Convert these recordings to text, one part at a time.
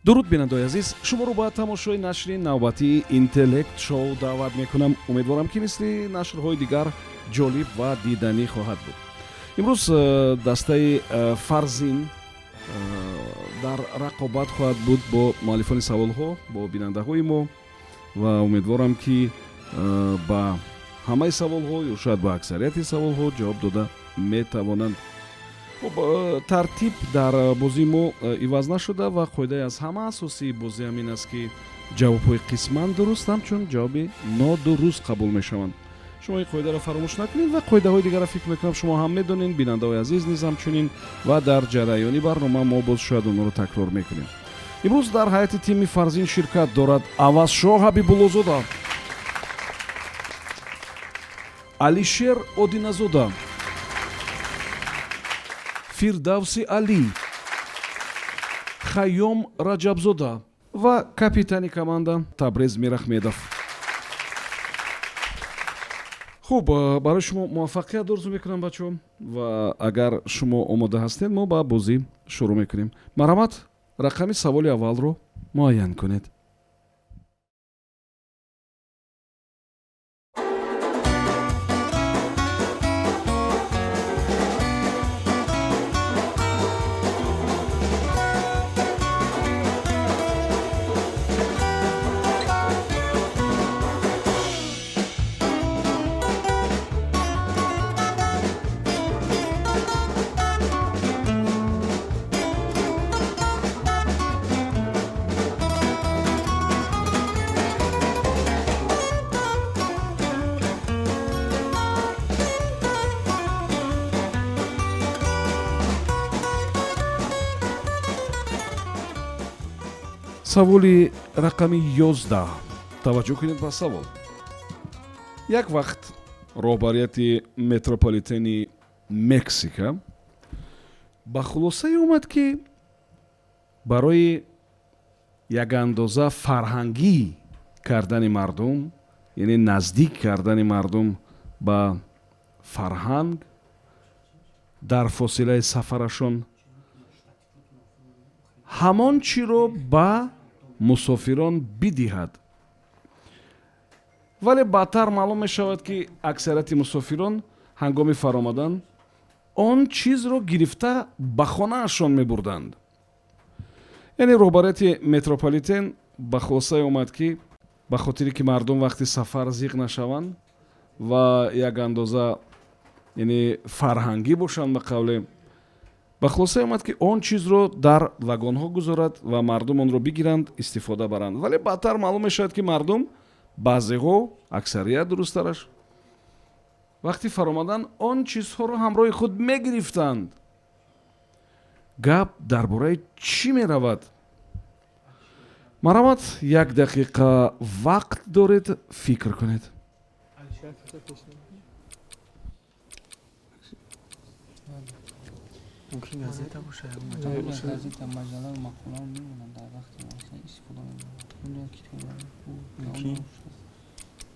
Дуруд, бинандаои азиз, шуморо ба тамошои нашри навбатии Интеллект Шоу даъват мекунам. Умедворам, ки мисли нашрҳои дигар ҷолиб ва диданӣ хоҳад буд. Имрӯз дастаи Фарзин дар рақобат хоҳад буд бо муаллифони саволҳо, бо бинандаҳои мо, ва умедворам, ки ба ҳамаи саволҳо ё шояд ба аксарияти саволҳо ҷавоб дода метавонанд. Хуб, тартиб дар бозии мо иваз нашуда ва қоидаи аз ҳама асосии бозӣ ҳамин аст, ки ҷавобҳои қисман дуруст ҳамчун ҷавоби нодуруст қабул мешаванд. Шумо ин қоидаро фаромӯш накунед ва қоидаҳои дигарро, фикр мекунам, шумо ҳам медонед, бинандаҳои азиз низ ҳамчунин, ва дар ҷараёни барнома мо боз шояд онҳоро такрор мекунем. Имрӯз дар ҳайати тими Фарзин ширкат дорад Авазшоҳ Ҳабибуллозода, Алишер Одиназода, Фирдавси Алӣ, Хайём Раҷабзода ва капитани команда Табрез Мирахмедов. Хуб, барои шумо муваффақият орзу мекунам, бачаҳо, ва агар шумо омода ҳастед, мо ба бозӣ шурӯъ мекунем. Марҳамат, рақами саволи аввалро муайян кунед. Саволи рақами 11. Таваҷҷӯҳ кунед ба савол. Як вақт роҳбарияти метрополитени Мексика ба хулосае омад, ки барои якандоза фарҳангӣ кардани мардум, яъне наздик кардани мардум ба фарҳанг дар фосилаи сафарашон, ҳамон чиро ба мусофирон бидиҳад. Вале баъдтар маълум мешавад, ки аксарияти мусофирон ҳангоми фаромадан он чизро гирифта ба хонаашон мебурданд. Яъне роҳбарияти метрополитен ба хулосае омад, ки ба хотире ки мардум вақти сафар зиқ нашаванд ва як андоза, яъне, фарҳангӣ бошанд, ба қавле, ба хулосае омад, ки он чизро дар вагонҳо гузорад ва мардум онро бигиранд, истифода баранд. Вале баъдтар маълум мешавад, ки мардум баъзеҳо, аксарият дурусттараш, вақти фаромадан он чизҳоро ҳамроҳи худ мегирифтанд. Гап дар бораи чӣ меравад? Марҳамат, як дақиқа вақт доред, фикр кунед. Мумкин газета бошад. Газета, маҷалла, мақола мемонанд, дар вақти масалан истифода мебаранд. Китоб Мумкин.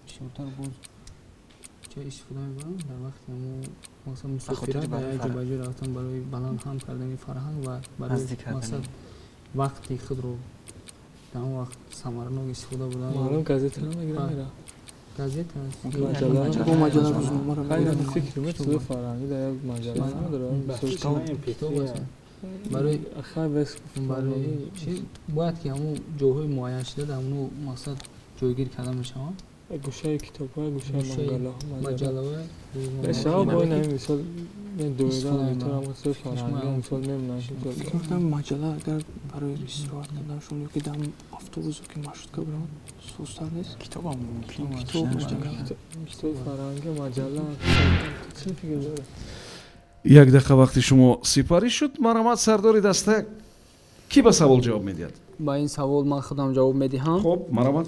бисёртар боз ча истифода мебаранд дар вақти ҳамо, масалан, мусофират хотири ба як ҷо барои ба ҷой рафтан, барои баланд ҳам кардани фарҳанг ва барои наздик кардани. мақсад вақти худро дар он вақт самаранок истифода бурдан. Маълум, газета намегирам, мера. Газета аст. Мумкин Маҷалла. маҷалла. Бо маҷалла, рӯзномаро Хайр, мегиранд. фикр мекунам, чизои фарҳангӣ дар як маҷалла надорад. Китоб, китоб аст. Барои Хай, бес. барои чи бояд ки ҳамон ҷойҳои муайяншуда дар ҳамоно, мақсад, ҷойгир карда мешаванд. Гӯшаи китобҳо, гӯшаи Гӯшаи мангалаҳо, маҷалла. Маҷаллаҳо. Шаҳоб бо ин ҳамин мисол доира Истифода метавонам мебаранд. чизои фарҳангӣ мисол мемонанд. Фикр мекунам, маҷалла агар барои истироҳат карданашон ё ки дар автобус ё ки маршрутка биранд, сустар нест. Китобам мумкин. Китоб, маҷалла. Китоби фарҳангӣ, маҷалла, чӣ фикр доред? Як дақиқа вақти шумо сипарӣ шуд. Марҳамат, сардори даста, кӣ ба савол ҷавоб медиҳад? Ба ин савол ман худам ҷавоб медиҳам. Хуб, марҳамат.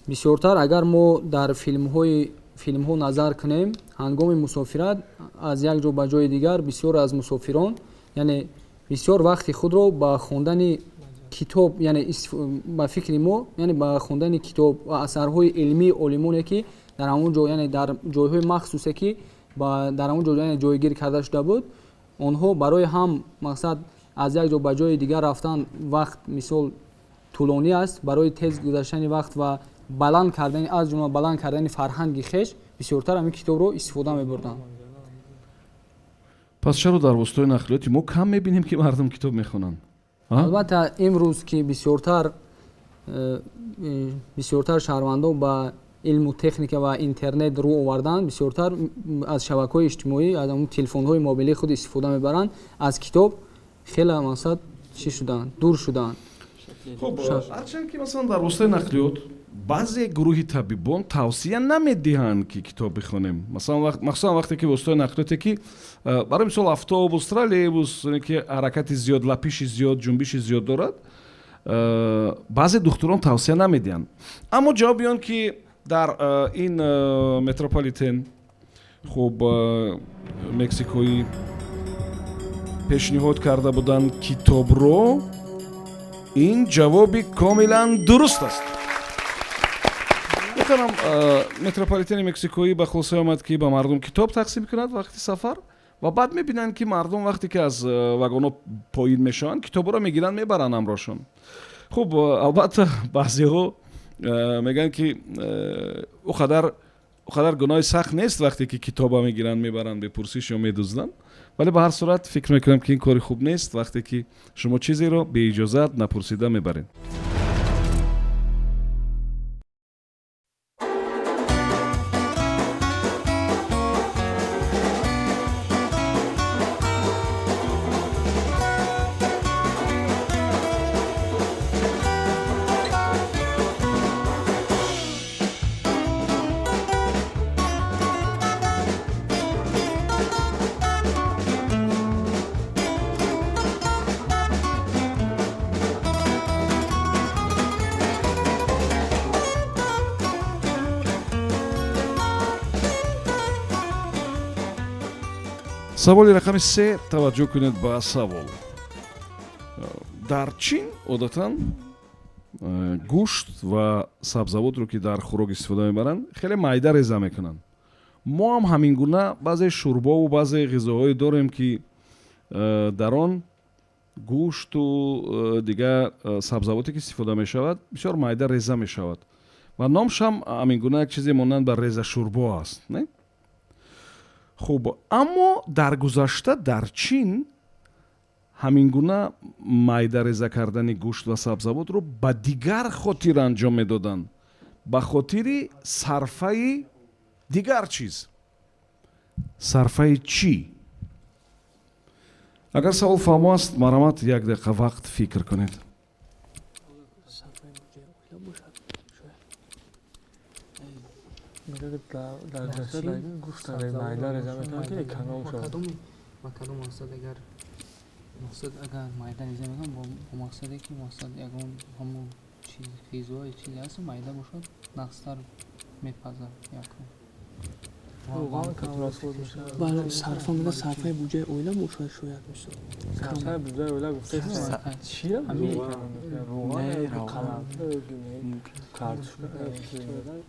Бисёртар агар мо дар филмҳо назар кунем, ҳангоми мусофират аз як ҷо ба ҷои дигар бисёр аз мусофирон, яъне, бисёр вақти худро ба хондани китоб, яъне, ба фикри мо, яъне, ба хондани китоб ва асарҳои илмии олимоне, ки дар ҳамон ҷо, яъне, дар ҷойҳои махсусе, ки дар ҳамон ҷо, яъне, ҷойгир карда шуда буд, онҳо барои ҳам, мақсад, аз як ҷо ба ҷои дигар рафтан вақт, мисол. тӯлонӣ аст, барои тез гузаштани вақт ва баланд кардани, аз ҷумла баланд кардани фарҳанги хеш бисёртар ҳамин китобро истифода мебурданд. Пас чаро дар воситаҳои нақлиёти мо кам мебинем, ки мардум китоб мехонанд? Албатта, имрӯз ки бисёртар шаҳрвандон ба илму техника ва интернет рӯ оварданд, бисёртар аз шабакаҳои иҷтимоӣ, аз ҳамун телефонҳои мобилии худ истифода мебаранд, аз китоб хеле мақсад чӣ шуданд, дур шуданд. Хуб, ҳарчанд ки масалан дар воситаи нақлиёт баъзе гурӯҳи табибон тавсия намедиҳанд, ки китоб бихонем, масалан, махсусан вақте ки воситаи нақлиёте ки, барои мисол, автобус, троллейбус, ки ҳаракати зиёд, лапиши зиёд, ҷунбиши зиёд дорад, баъзе духтурон тавсия намедиҳанд. Аммо ҷавоби он ки дар ин метрополитен, хуб, мексикоӣ пешниҳод карда буданд китобро, ин ҷавоби комилан дуруст аст. Воқеан, метрополитени мексикоӣ ба хулоса омад, ки ба мардум китоб тақсим кунад вақти сафар, ва баъд мебинанд, ки мардум вақте ки аз вагонҳо поин мешаванд, китобҳоро мегиранд, мебаранд ҳамроҳшон. Хуб, албатта, баъзеҳо мегӯянд, ки ӯ қадар гуноҳи сахт нест, вақте ки китоба мегиранд, мебаранд бепурсиш ё медузданд, вале ба ҳар сурат фикр мекунам, ки ин кори хуб нест, вақте ки шумо чизеро беиҷозат, напурсида мебаред. Саволи рақами се. Таваҷҷӯҳ кунед ба савол. Дар Чин одатан гӯшт ва сабзавотро, ки дар хӯрок истифода мебаранд, хеле майда реза мекунанд. Мо ҳам ҳамин гуна баъзе шӯрбову баъзе ғизоҳое дорем, ки дар он гӯшту дигар сабзавоте, ки истифода мешавад, бисёр майда реза мешавад ва номшам ҳамин гуна як чизе монанд ба реза шӯрбо аст, не? Хуб, аммо дар гузашта дар Чин ҳамин гуна майда реза кардани гӯшт ва сабзавотро ба дигар хотир анҷом медоданд, ба хотири сарфаи дигар чиз. Сарфаи чӣ? Агар савол фаҳмо аст, марҳамат, як дақиқа вақт фикр кунед. Сарфаи буҷаи оила бошад, шояд. Мегӯяд, дар гузашта гӯшт майда реза мекунанд, ки эконом шавад. Ба кадом мақсад? Агар мақсад, агар майда реза мекунанд бо мақсаде, ки мақсад ягон ҳамон чиз, ғизое, чизе ҳаст, майда бошад, нағзтар мепазад якум. Равған кам расход мешавад. Бале, сарфа мега, сарфаи буҷаи оила бошад, шояд, мисол. Сарфаи буҷаи оила гуфтаи чия? Равған Не, қаламфа картошка.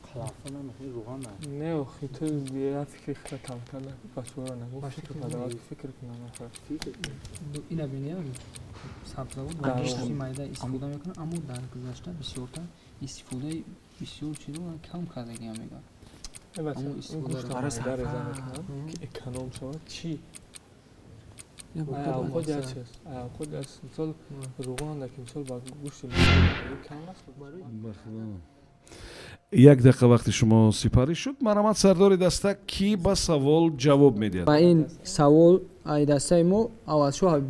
Қаламфа намехоҳи, равған на. Не, охи, ту як фикри хела камтар накун, бачаҳоро нагӯ, фикр падавад, фикр кунам охир. Ина бинем, сабзавот ва гӯшти майда истифода мекунанд, аммо дар гузашта бисёртар истифодаи бисёр чизо кам кардагиам мегӯянд. Аммо истифода гӯшта майда реза мекунанд, ки эконом шавад, чӣ? Не, бо кадом Аявқот як мақсад? чиз, аявқот як чиз. Мисол, равған ки мисол ба гӯшти кам аст. Як дақиқа вақти шумо сипарӣ шуд. Марҳамат, сардори даста, кӣ ба савол ҷавоб медиҳад? Ба ин савол ай дастаи мо Авазшоҳ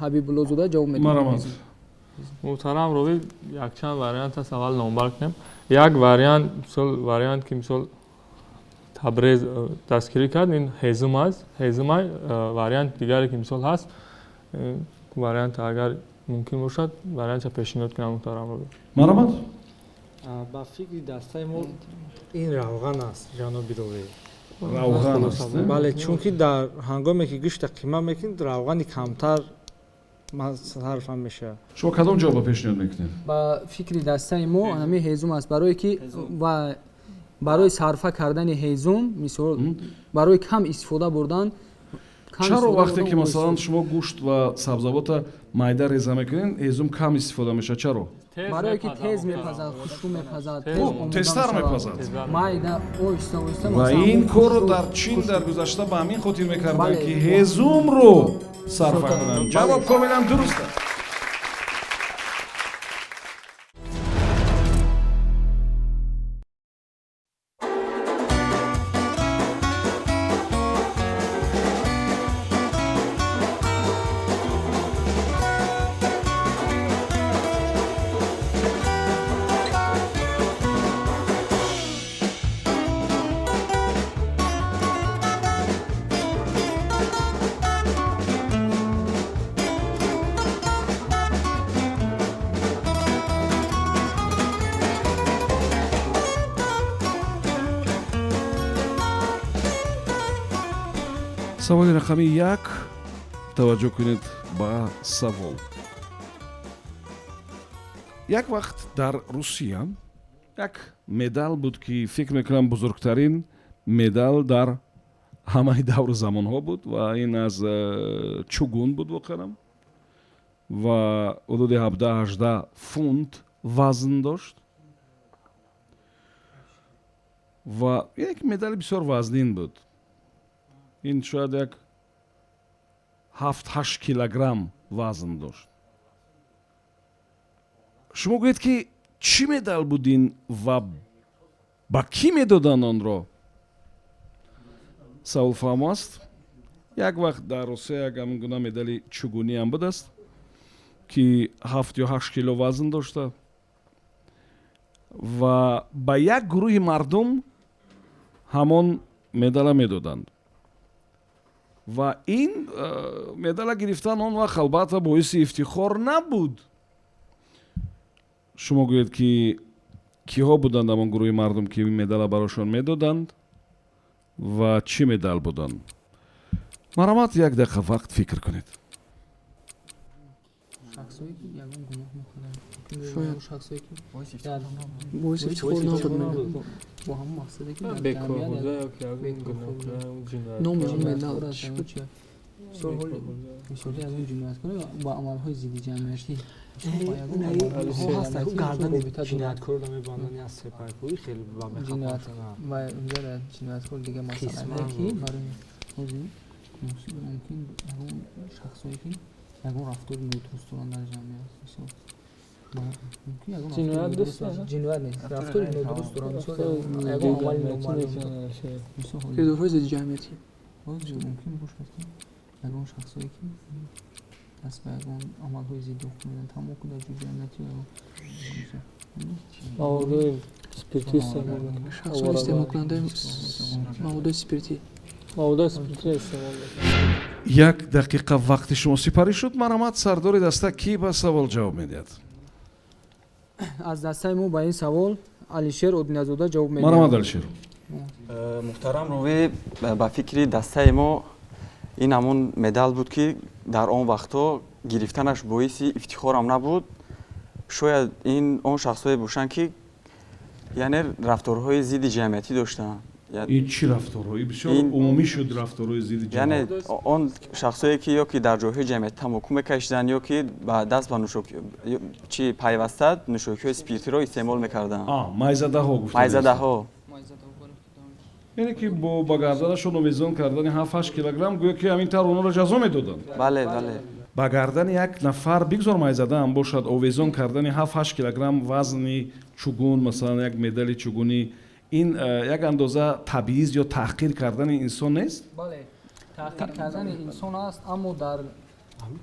Ҳабибуллозода ҷавоб медиҳад. Марҳамат. Муҳтарам ровӣ, якчанд вариант аст, аввал номбар кунем. Як вариант, мисол, вариант, ки мисол Табрез дастгирӣ кард, ин ҳезум аст, ҳезумай. Вариант дигаре, ки мисол ҳаст, вариант, агар мумкин бошад, вариантша пешниҳод кунам, муҳтарам ровӣ. Марҳамат. Ба фикри дастаи мо ин равған аст, ҷаноби ровӣ. Равған аст, не? Бале, чунки дар ҳангоме ки гӯшта қима мекунед, равғани камтар сарфа мешавад. Шумо кадом ҷавобро пешниҳод мекунед? Ба фикри дастаи мо ҳамин ҳезум аст, барое ки ва барои сарфа кардани ҳезум, мисол, барои кам истифода бурдан, Чаро вақте ки масалан шумо гӯшт ва сабзавота майда реза мекунед, ҳезум кам истифода мешавад? Чаро? Барое ки тез мепазад, хушрӯ мепазад. Тезтар мепазад. Майда оҳиста оҳиста. Ва ин корро дар Чин дар гузашта ба ҳамин хотир мекарданд, ки ҳезумро сарфа кунанд. Ҷавоб комилан дуруст аст. Саволи рақами 1. Таваҷҷӯҳ кунед ба савол. Як вақт дар Русия як медал буд, ки фикр мекунам бузургтарин медал дар ҳамаи давру замонҳо буд, ва ин аз чугун буд воқеан, ва ҳудуди 17-18 фунт вазн дошт, ва як медали бисёр вазнин буд. Ин шояд як 7-8 килограмм вазн дошт. Шумо гӯед, ки чӣ медал буд ин ва ба кӣ медоданд онро? Савол фаҳмо аст. Як вақт дар Русия як ҳамин гуна медали чугуниам будааст, ки 7 ё 8 кило вазн дошта, ва ба як гурӯҳи мардум ҳамон медала медоданд. Ва ин медала гирифтан он вақт албатта боиси ифтихор набуд. Шумо гӯед, ки киҳо буданд ҳамон гурӯҳи мардум, ки медала барошон медоданд, ва чӣ медал буданд? Марҳамат, як дақиқа вақт фикр кунед. Боиси ифтихор набуд. Номи он медал чӣ буд? Мисоли ягон ҷинояткор ба амалҳои зидди ҷамъиятӣ. Гардани ҷинояткорро мебанданд аз сепайпӯӣ хеле ба ва инҷа ҷинояткор дига масъала, ки барои ҳозир мумкин ягон шахсое, ки ягон рафтори нодуруст доранд дар ҷамъият, мисол ҷиноят нест, рафтори нодуруст доранд, мисол ягон амали номаълум. Кирдорҳои зидди ҷамъиятӣ. Мумкин бошад, ки ягон шахсое, ки даст ба ягон амалҳои зидди ҳуқуқ медиҳанд, тамоку дар ҷои ҷамъиятӣ. Маводои спиртӣ. Шахсони истеъмолкунандаи маводои спиртӣ. Маводои спиртӣ истеъмол. Як дақиқа вақти шумо сипарӣ шуд. Марҳамат, сардори даста, кӣ ба савол ҷавоб медиҳад? Аз дастаи мо ба ин савол Алишер Одиназода ҷавоб медиҳад. Марҳамат, Алишер. Муҳтарам ровӣ, ба фикри дастаи мо ин ҳамон медал буд, ки дар он вақтҳо гирифтанаш боиси ифтихорам набуд. Шояд ин он шахсҳое бошанд, ки яъне рафторҳои зидди ҷамъиятӣ доштанд. Ин чӣ рафторҳои бисёр умумӣ шуд, рафторҳои зидди яъне он шахсое, ки ё ки дар ҷойҳои ҷамъиятӣ тамоку мекашиданд, ё ки ба даст ба чи пайваста нӯшокиҳои спиртиро истеъмол мекарданд. Майзадаҳо гуфта? Майзадаҳо. Яъне ки бо ба гарданашон овезон кардани 7-8 килограмм, гӯё ки ҳамин тавр онҳоро ҷазо медоданд? Бале, бале. Ба гардани як нафар, бигзор майзадаам бошад, овезон кардани 7-8 килограмм вазни чугун, масалан як медали чугунӣ, ин як андоза табъиз ё таҳқир кардани инсон нест? Бале, таҳқир кардани инсон аст, аммо дар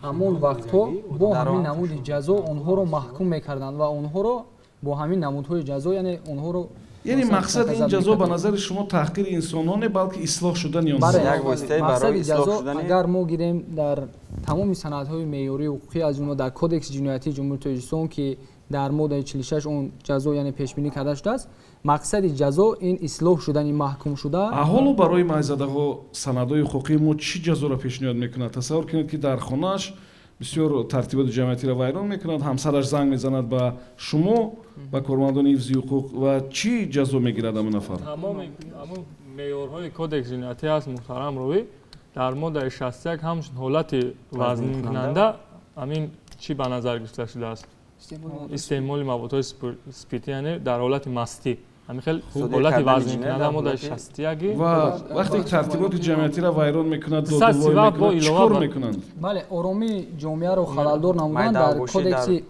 ҳамон вақтҳо бо ҳамин намуди ҷазо онҳоро маҳкум мекарданд ва онҳоро бо ҳамин намудҳои ҷазо, яъне онҳоро Яъне мақсади ин ҷазо ба назари шумо таҳқири инсонҳо не, балки ислоҳ шудани онҳо? Мақсади ҷазо, агар мо гирем дар тамоми санадҳои меъёрии ҳуқуқӣ, аз ҷумла дар Кодекси ҷиноятии Ҷумҳурии Тоҷикистон, ки дар моддаи 46 он ҷазо яъне пешбинӣ карда шудааст, мақсади ҷазо ин ислоҳ шудани маҳкумшуда. Ҳоло барои майзадаҳо санадҳои ҳуқуқии мо чӣ ҷазоро пешниҳод мекунад? Тасаввур кунед, ки дар хонааш бисёр тартиботи ҷамъиятиро вайрон мекунад, ҳамсараш занг мезанад ба шумо, ба кормандони ҳифзи ҳуқуқ, ва чӣ ҷазо мегирад ҳамон нафар? Тамоми ҳамон меъёрҳои кодекс ҷиноятӣ ҳаст, муҳтарам ровӣ, Дар моддаи 61 ҳамчун ҳолати вазнинкунанда ҳамин чӣ ба назар гирифта шудааст? Истеъмоли маводҳои спиртӣ, яъне дар ҳолати мастӣ. Ҳамин хел ҳолати вазнинкунанда моддаи 61. Ва вақте ки тартиботи ҷамъиятиро вайрон мекунад, додувой мекунад, чӣ кор мекунанд? Бале, оромии ҷомеаро халалдор намудан дар кодекси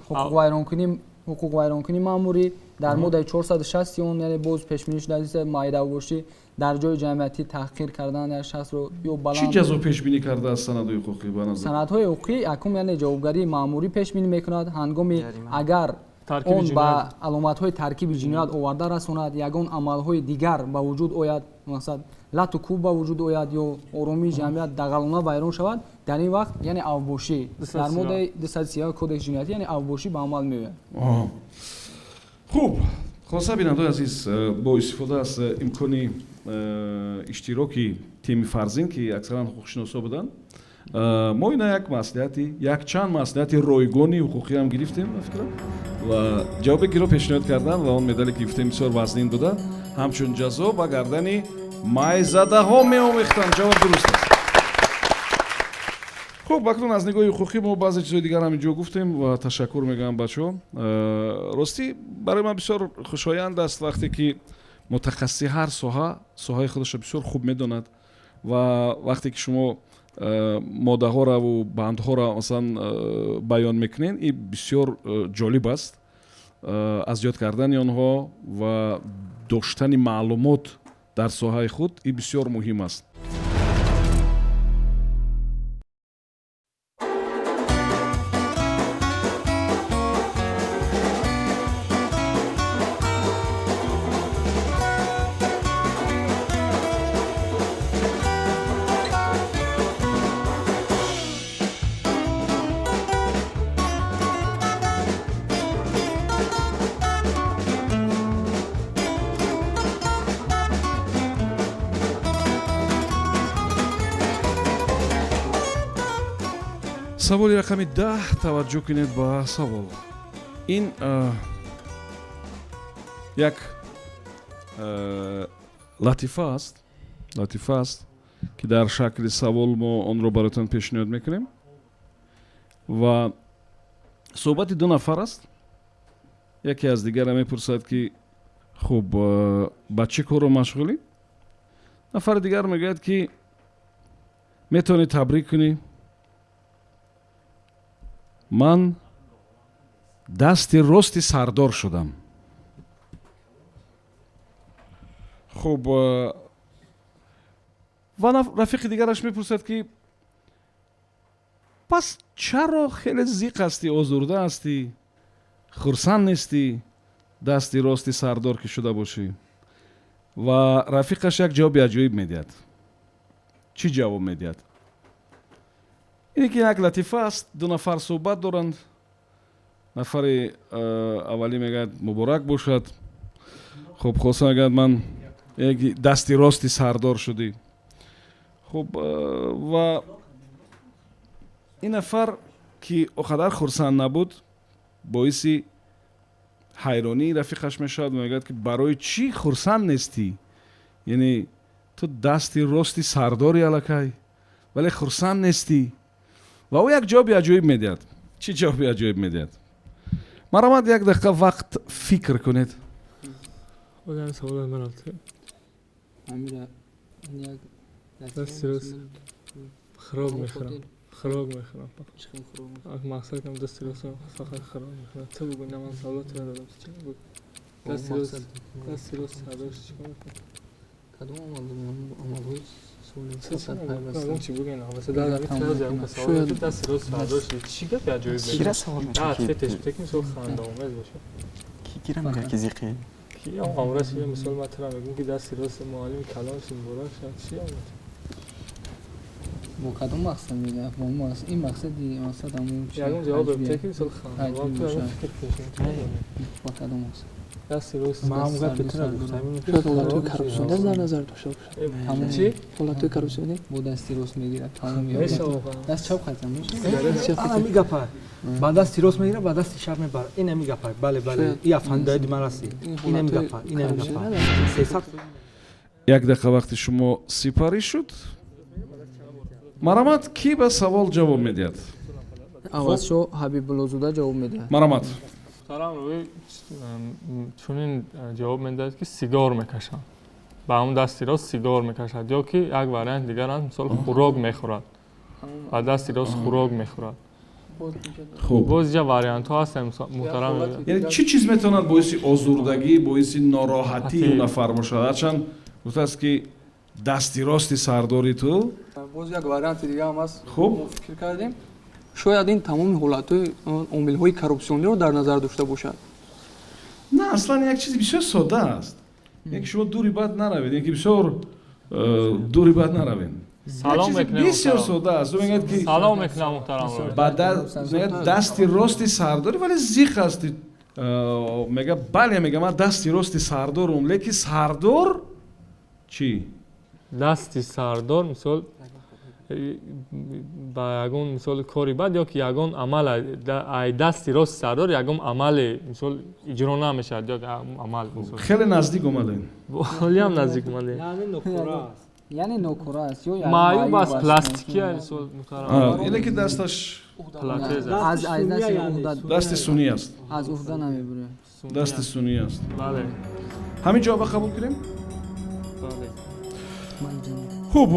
ҳуқуқвайронкунии маъмурӣ дар моддаи 460 он, яъне боз пешбинӣ шудааст майдавбошӣ дар ҷои ҷамъиятӣ таҳқир кардан як шахсро ё баланд. Чӣ ҷазо пешбинӣ кардааст санадҳои ҳуқуқӣ ба назар? Санадҳои ҳуқуқӣ якум, яъне ҷавобгарии маъмурӣ пешбинӣ мекунад ҳангоми агар он ба аломатҳои таркиби ҷиноят оварда расонад, ягон амалҳои дигар ба вуҷуд ояд, масалан лату кӯб ба вуҷуд ояд ё оромии ҷамъият дағалона вайрон шавад, дар ин вақт яъне авбошӣ дар моддаи 231 кодекси ҷиноятӣ, яъне авбошӣ ба амал меояд. Хуб, хулоса бинандаои азиз, бо истифода аз имкони иштироки тими Фарзин, ки аксаран ҳуқуқшиносҳо буданд, мо ина як маслиҳати, якчанд маслиҳати ройгони ҳуқуқиам гирифтем, ба фикрам, ва ҷавобе киро пешниҳод карданд ва он медале ки гуфтем бисёр вазнин буда, ҳамчун ҷазо ба гардани майзадаҳо меомехтанд. Ҷавоб дуруст аст. Хуб, акнун аз нигоҳи ҳуқуқӣ мо баъзе чизҳои дигар ҳам инҷо гуфтем ва ташаккур мегӯям бачаҳо. Ростӣ барои ман бисёр хушоянд аст вақте ки мутахассиси ҳар соҳа соҳаи худашро бисёр хуб медонад ва вақте ки шумо моддаҳораву бандҳоро масалан баён мекунед, ин бисёр ҷолиб аст. Аз ёд кардани онҳо ва доштани маълумот дар соҳаи худ ин бисёр муҳим аст. Саволи рақами 10, таваҷҷӯҳ кунед ба савол. Ин як латифа аст, латифа аст, ки дар шакли савол мо онро бароятон пешниҳод мекунем ва суҳбати ду нафар аст. Яке аз дигара мепурсад, ки хуб, ба чӣ корро машғулӣ? Нафари дигар мегӯяд, ки метавонӣ табрик кунӣ, ман дасти рости сардор шудам. Хуб, ва рафиқи дигараш мепурсад, ки пас чаро хеле зиқ ҳастӣ, озурда ҳастӣ, хурсанд нестӣ дасти рости сардор ки шуда бошӣ? Ва рафиқаш як ҷавоби аҷоиб медиҳад. Чӣ ҷавоб медиҳад? Ине ки як латифа аст, ду нафар суҳбат доранд. Нафари аввалӣ мегӯяд муборак бошад. Хуб, хулоса мегӯяд ман дасти рости сардор шудӣ. Хуб, ва ин нафар ки о қадар хурсанд набуд, боиси ҳайронии рафиқаш мешавад ва мегӯяд, ки барои чӣ хурсанд нестӣ? Яъне ту дасти рости сардори аллакай, вале хурсанд нестӣ. Ва ӯ як ҷавоби аҷоиб медиҳад. Чӣ ҷавоби аҷоиб медиҳад? Маромад як дақиқа вақт фикр кунед. Хӯрок мехӯрам, хӯрок мехӯрам. Мақсад кам дасти рост фақат хӯрок мехӯрам. Ту бугӯ, на ман саволо тура додам, чӣ бугӯ? Дасти рост сардор чӣ кор мекунад? Кадом амалҳои чӣ бугӯ? Дасти рост сардор чӣ гапи аҷоиб Кира савол мекунад? Мисол хандаомез бошад. Ки кира мегӯяд, ки зиқӣ? Ки амраш мисол ман тура мегӯям, ки дасти рост муаллими калон шуд, муборак шуд. Чӣ омад? Бо кадом мақсад мегӯяд? Бо ин мақсади мақсад ҳамон ягон ҷавоб бибте, ки мисол хандавом фикр кунед. Бо кадом мақсад? Дасти рост ман гапи тура гуфтам. Шояд ҳолатҳои коррупсионӣ дар назар дошта бошад. Чӣ? Ҳолатҳои коррупсионӣ? Бо дасти рост мегирад, тамом. Даст чап хатам мешавад? Ҳамин гапа. Ба дасти рост мегирад, ба дасти чап мебарад. Ин ҳамин гапа. Бале, бале. Ин афандаи ман ҳастӣ. Ин ҳамин гапа, ин ҳамин гапа. Як дақиқа вақти шумо сипарӣ шуд. Марҳамат, кӣ ба савол ҷавоб медиҳад? Авазшо Ҳабибуллозода ҷавоб медиҳад. Марҳамат. Муҳтарам ровӣ, чунин ҷавоб медиҳад, ки сигор мекашад, ба ҳамун дасти рост сигор мекашад, ё ки як вариант дигар аст, мисол, хӯрок мехӯрад, ба дасти рост хӯрок мехӯрад. Хуб. Боз инҷа вариантҳо ҳастанд, муҳтарам. Яъне чӣ чиз метавонад боиси озурдагӣ, боиси нороҳатии он нафар бошад, ҳарчанд гуфтааст, ки дасти рости сардори ту? Боз як варианти дига ҳам аст. Хуб. Мо фикр кардем, шояд ин тамоми ҳолатҳои омилҳои коррупсиониро дар назар дошта бошад. На, аслан як чизи бисёр содда аст, яке ки шумо дури бад наравед, яке бисёр дури бад наравед. Салом мекунем. Бисёр содда аст. Ӯ мегӯяд, ки Салом мекунам, муҳтарам. Мегӯяд, дасти рости сардори, вале зиқ ҳасти. Мега, бале, мега, ман дасти рости сардорум, леки сардор чӣ? Дасти сардор, мисол, ба ягон, мисол, кори бад ё ки ягон амал ай дасти рости сардор ягон амале, мисол, иҷро намешавад ё амал. Хеле наздик омадем. Ҳолиам наздик омадем. Яъне нокора аст ё маъюб аст, пластикия, мисол, муҳтарам. Ине ки дасташ дасти сунъӣ аст. Аз уҳда намебурад. Дасти сунъӣ аст. Бале. Ҳамин ҷавоба қабул кунем? Хуб,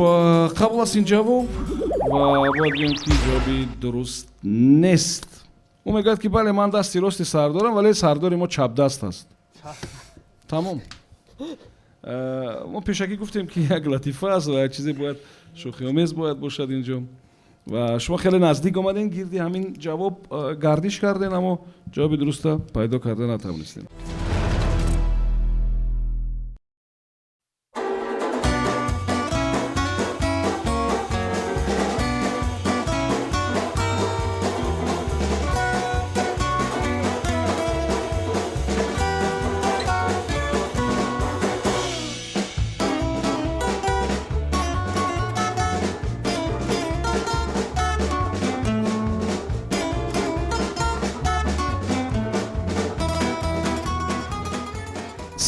қабул аст ин ҷавоб, ва бояд гӯем, ки ҷавоби дуруст нест. Ӯ мегӯяд, ки бале, ман дасти рости сардорам, вале сардори мо чапдаст аст. Тамом. Мо пешакӣ гуфтем, ки як латифа аст ва як чизе бояд шӯхиомез бояд бошад инҷо, ва шумо хеле наздик омадем, гирди ҳамин ҷавоб гардиш кардем, аммо ҷавоби дуруста пайдо карда натавонистем.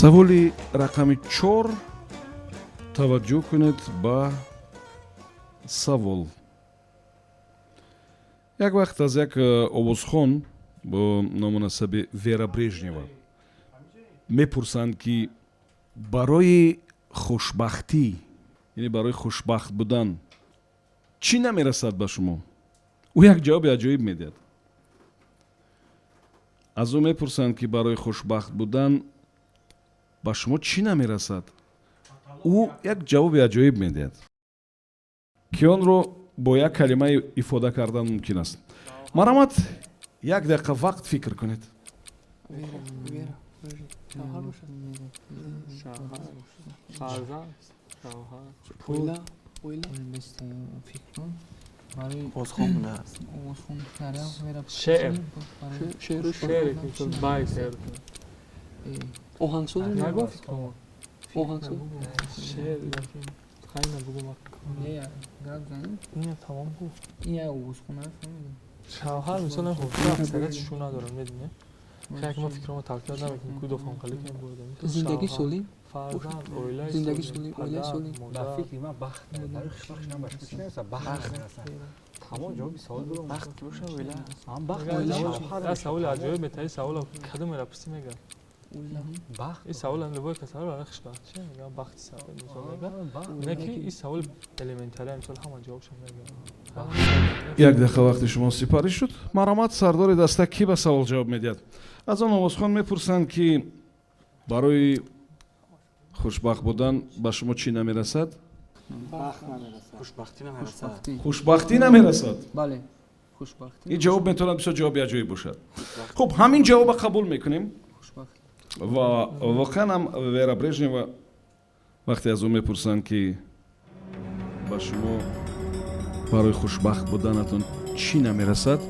Саволи рақами 4. Таваҷҷӯҳ кунед ба савол. Як вақт аз як овозхон бо ному насаби Вера Брежнева мепурсанд, ки барои хушбахтӣ, яъне барои хушбахт будан, чӣ намерасад ба шумо? Ӯ як ҷавоби аҷоиб медиҳад. Аз ӯ мепурсанд, ки барои хушбахт будан ба шумо чӣ намерасад? Ӯ як ҷавоби аҷоиб медиҳад, ки онро бо як калима ифода кардан мумкин аст. Марҳамат, як дақиқа вақт фикр кунед. Вера, Вера, шавҳар бошад. Фарзанд, шавҳар. Оила, оила. Овозхон будааст. Шеър. Шеъру. Шеъре, ки мисол, байт шеър. Оҳангсоз. Нагуфт ки Оҳангсоз. Шеър хайна бугум. Ина тамом гуфт. Шавҳар, мисол, аксарият шу надорам, медуни, хеле ки мо фикрҳомо такрор намекунем, ку дофам қали ки Зиндагии солим. Фарзанд, оилаи. Зиндагии солим, оилаи солим. Ба фикри ман, бахт. Барои хушбахт шудан ба шумо чӣ намерасад? Бахт намерасад. Тамом, ҷавоби савол дорам. Бахт ки боша, оила. Ам бахт. Саволи аҷоиб метаи. Савола кадомера пурсӣ, мега Бахт. Ин савол любой кас барои хушбахт чи мега, бахти савол, мисол, мега. Не ки ин савол элементария, мисол, ҳама ҷавобшо мега. Як дақиқа вақти шумо сипарӣ шуд. Марҳамат, сардори даста, кӣ ба савол ҷавоб медиҳад? Аз он овозхон мепурсанд, ки барои хушбахт будан ба шумо чӣ намерасад? Бахт намерасад. Хушбахтӣ намерасад. Хушбахтӣ намерасад. Бале, хушбахтӣ. Ин ҷавоб метавонад бисёр ҷавоби аҷоиб бошад. Хуб, ҳамин ҷавоба қабул мекунем, ва воқеан ҳам Вера Брежнева вақте аз ӯ мепурсанд, ки ба шумо барои хушбахт буданатон чӣ намерасад,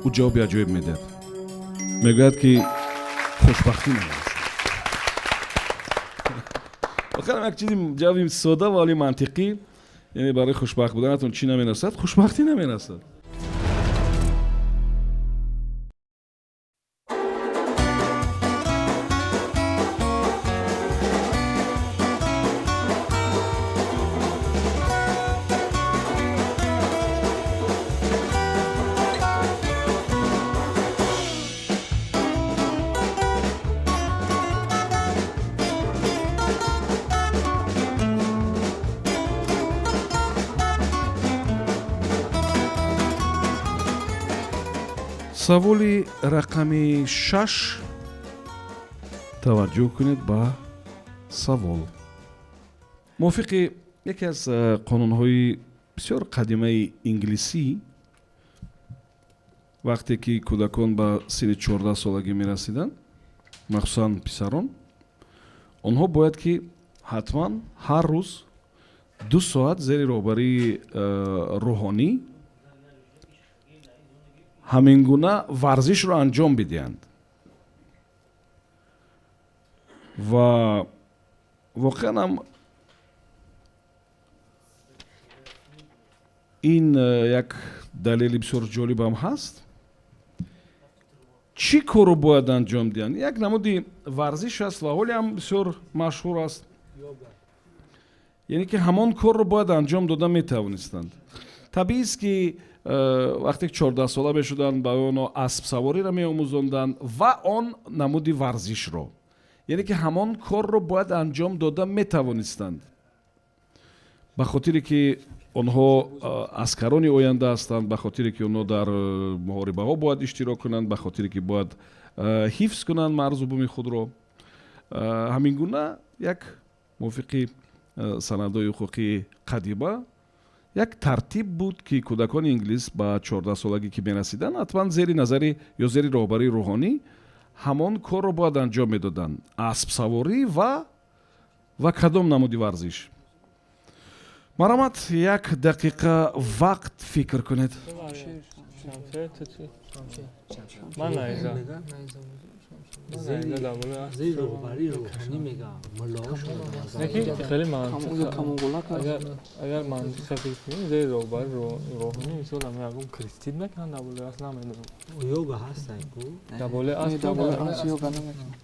ӯ ҷавоби аҷоиб медиҳад, мегӯяд, ки хушбахтӣ намерасад. Воқеан як чизи ҷавоби сода ва вале мантиқӣ, яъне барои хушбахт буданатон чӣ намерасад? Хушбахтӣ намерасад. Саволи рақами 6. Таваҷҷӯҳ кунед ба савол. Мувофиқи яке аз қонунҳои бисёр қадимаи инглисӣ, вақте ки кӯдакон ба синни 14 солагӣ мерасиданд, махсусан писарон, онҳо бояд ки ҳатман ҳар рӯз 2 соат зери роҳбарии рӯҳонӣ ҳамин гуна варзишро анҷом бидиҳанд. Ва воқеан ҳам ин як далели бисёр ҷолибам ҳаст. Чӣ корро бояд анҷом диҳанд? Як намуди варзиш аст ва ҳоле ҳам бисёр машҳур аст. Яъне ки ҳамон корро бояд анҷом дода метавонистанд. Табиист ки вақте ки 14 сола мешуданд, ба онҳо аспсавориро меомӯзонданд ва он намуди варзишро. Яъне ки ҳамон корро бояд анҷом дода метавонистанд. Ба хотире ки онҳо аскарони оянда ҳастанд, ба хотире ки онҳо дар муҳорибаҳо бояд иштирок кунанд, ба хотире ки бояд ҳифз кунанд марзу буми худро. Ҳамин гуна як мувофиқи санадҳои ҳуқуқии қадима як тартиб буд, ки кӯдакони инглис ба 14 солагӣ ки мерасиданд, ҳатман зери назари ё зери роҳбарии рӯҳонӣ ҳамон корро бояд анҷом медоданд. Аспсаворӣ ва кадом намуди варзиш? Марҳамат, 1 дақиқа вақт фикр кунед. Ман найза. Зери роҳбарии рӯҳонӣ мегӯям, муллоҳошон. Хеле агар мантиқа фикр кунем, зери роҳбарии рӯҳонӣ мисол ҳам ягон крестит мекунанд, дар болои асп намедонам. Йога ҳастай ку? Дар болои асп дар болои асп йога намекунанд.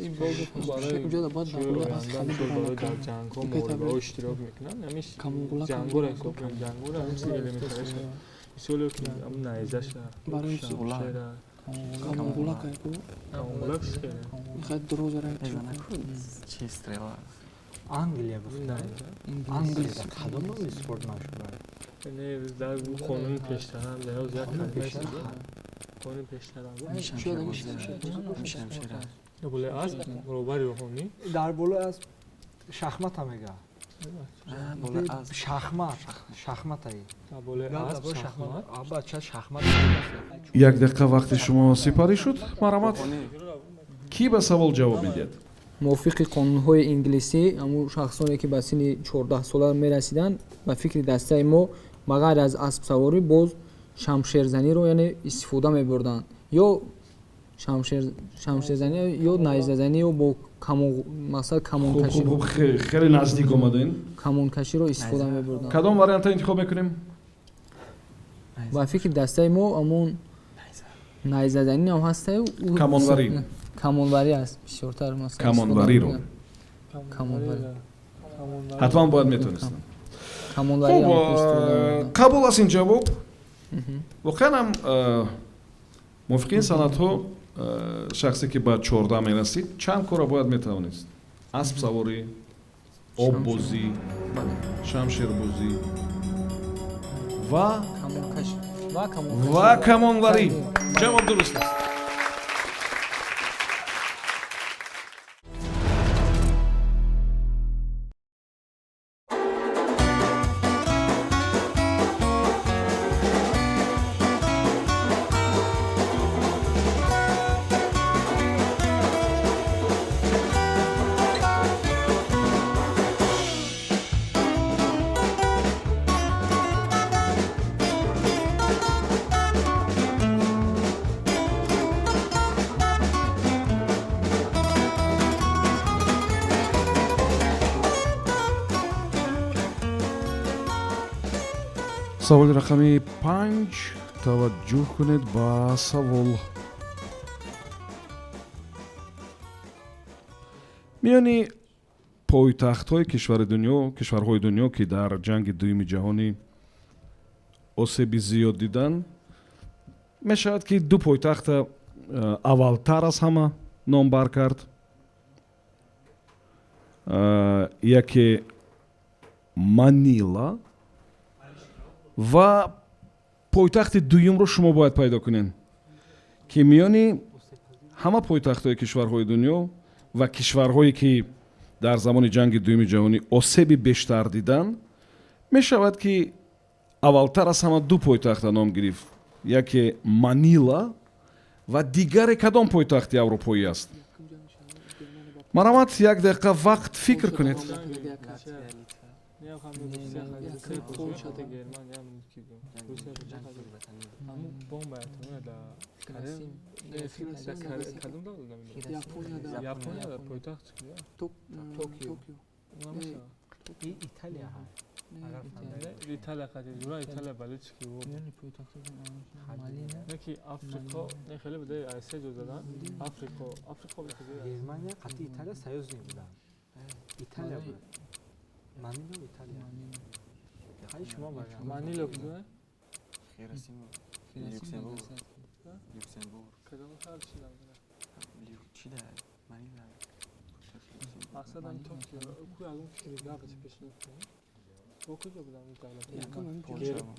Ин барои барои дар ҷангҳо муҳорибаҳо иштирок мекунанд. Ҳамин ҷангҳоро ҳисоб кунем, ҷангҳоро ҳамин чизи элементариш. Мисоле ки ҳамин найзаша, шамшера. Камонгулак айку. Камонгулак чӣ? Мехоҳад дуроза рай. Чи стрела? Англия гуфта. Англия кадом номи спорт машҳур аст? Не, дар қонуни пештара дар як калима қонуни пештара. Шамшера. Дар болои асп роҳбари рӯҳонӣ. Дар болои асп шахмата мега. Шахмат, шахматаи. Дар болои асп шахмат. Аба ча шахмат. 1 дақиқа вақти шумо сипарӣ шуд. Марҳамат, кӣ ба савол ҷавоб медиҳад? Мувофиқи қонунҳои инглисӣ, ҳамун шахсоне ки ба синни 14 сола мерасиданд, ба фикри дастаи мо ба ғайр аз аспсаворӣ боз шамшерзаниро яъне истифода мебурданд. Ё шамшерзанӣ ё найзазанӣ ё бо мақсад камонкашӣ. Хеле наздик омадем. Камонкаширо истифода мебурданд. Кадом вариантро интихоб мекунем? Ба фикри дастаи мо ҳамон найзазанӣ ҳам ҳастаю камонварӣ. Камонварӣ аст бисёртар масалан. Камонвариро. Камонварӣ. Ҳатман бояд метавонистанд. Камонварӣ. Қабул аст ин ҷавоб. Воқеан ҳам мувофиқи ин санадҳо шахсе ки ба 14 мерасид чанд корро бояд метавонист? Аспсаворӣ, оббозӣ, шамшербозӣ ва камонварӣ. Ҷавоб дуруст аст. Саволи рақами 5. Таваҷҷӯҳ кунед ба савол. Миёни пойтахтҳои кишварҳои дунё, ки дар ҷанги дуюми ҷаҳонӣ осеби зиёд диданд, мешавад ки ду пойтахта аввалтар аз ҳама номбар кард. Яке Манила ва пойтахти дуюмро шумо бояд пайдо кунед. Ки миёни ҳама пойтахтҳои кишварҳои дунё ва кишварҳое, ки дар замони ҷанги дуюми ҷаҳонӣ осеби бештар диданд, мешавад, ки аввалтар аз ҳама ду пойтахта ном гирифт: яке Манила ва дигаре кадом пойтахти аврупоӣ аст? Марҳамат, як дақиқа вақт фикр кунед. Италия қати ҷура Италия бале чӣ ки не ки Африқо не хеле буда се ҷо задан Африқо Африқо. Германия қати Италия союз мебуданд. Италия буд, Манило, Италия. Хай, шумо. Манило куҷо? Хиросима, Люксембург, Люксембург. Кадом шаҳр чӣ? Чӣ да Манила. Мақсадам Токио ку ягон фикри гапа чи пешниҳод кунем? Бо куҷо будам давлат?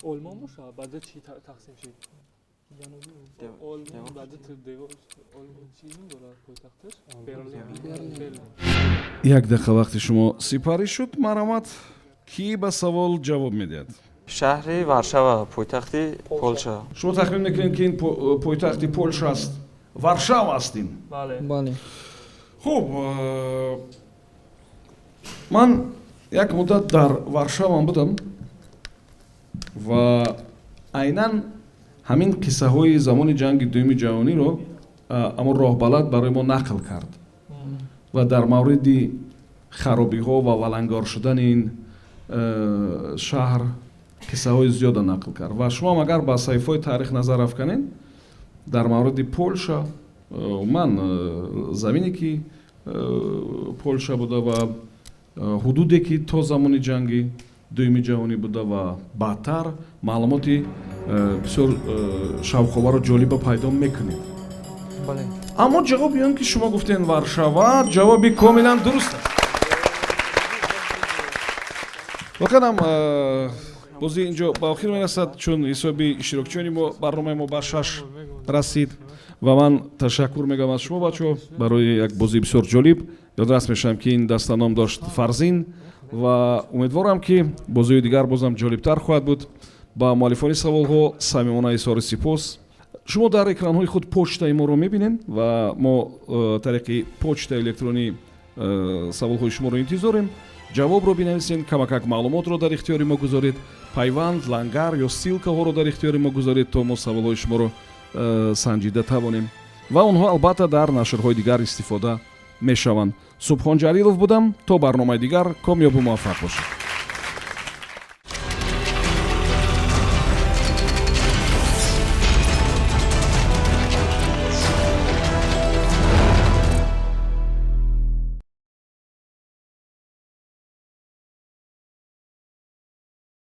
Олмон боша, баъда чӣ тақсим шид? Олмон баъда чӣ ном дорад пойтахташ? Берлин. Як дақиқа вақти шумо сипарӣ шуд. Марҳамат, кӣ ба савол ҷавоб медиҳад? Шаҳри Варшава, пойтахти Полша. Шумо тахмин мекунед, ки ин пойтахти Полша аст, Варшава аст ин? Бале. Хуб, ман як муддат дар Варшавам будам ва айнан ҳамин қиссаҳои замони ҷанги дуюми ҷаҳониро аммо роҳбалад барои мо нақл кард ва дар мавриди харобиҳо ва валангор шудани ин шаҳр қиссаҳои зиёда нақл кард. Ва шумоам агар ба саҳифаҳои таърих назар афканед, дар мавриди Полша, умуман замине, ки Полша буда ва ҳудуде, ки то замони ҷанги дуюми ҷаҳонӣ буда ва баъдтар, маълумоти бисёр шавқовару ҷолиба пайдо мекунед. Аммо ҷавоби он, ки шумо гуфтем Варшава, ҷавоби комилан дуруст аст. Воқеан бозӣ инҷо ба охир мерасад, чун ҳисоби иштирокчиёни мо барномаи мо ба шаш расид. Ва ман ташаккур мегӯям аз шумо, бачаҳо, барои як бозии бисёр ҷолиб. Ёдрас мешавам, ки ин даста ном дошт Фарзин, ва умедворам, ки бозиҳои дигар бозам ҷолибтар хоҳад буд. Ба муаллифони саволҳо самимона изҳори сипос. Шумо дар экранҳои худ почтаи моро мебинед ва мо тариқи почтаи электронӣ саволҳои шуморо интизорем. Ҷавобро бинависед, камакак маълумотро дар ихтиёри мо гузоред, пайванд, лангар ё ссылка ҳоро дар ихтиёри мо гузоред, то мо саволҳои шуморо санҷида тавонем ва онҳо албатта дар нашрҳои дигар истифода мешаванд. Субҳон Ҷалилов будам. То барномаи дигар комёбу муваффақ бошед.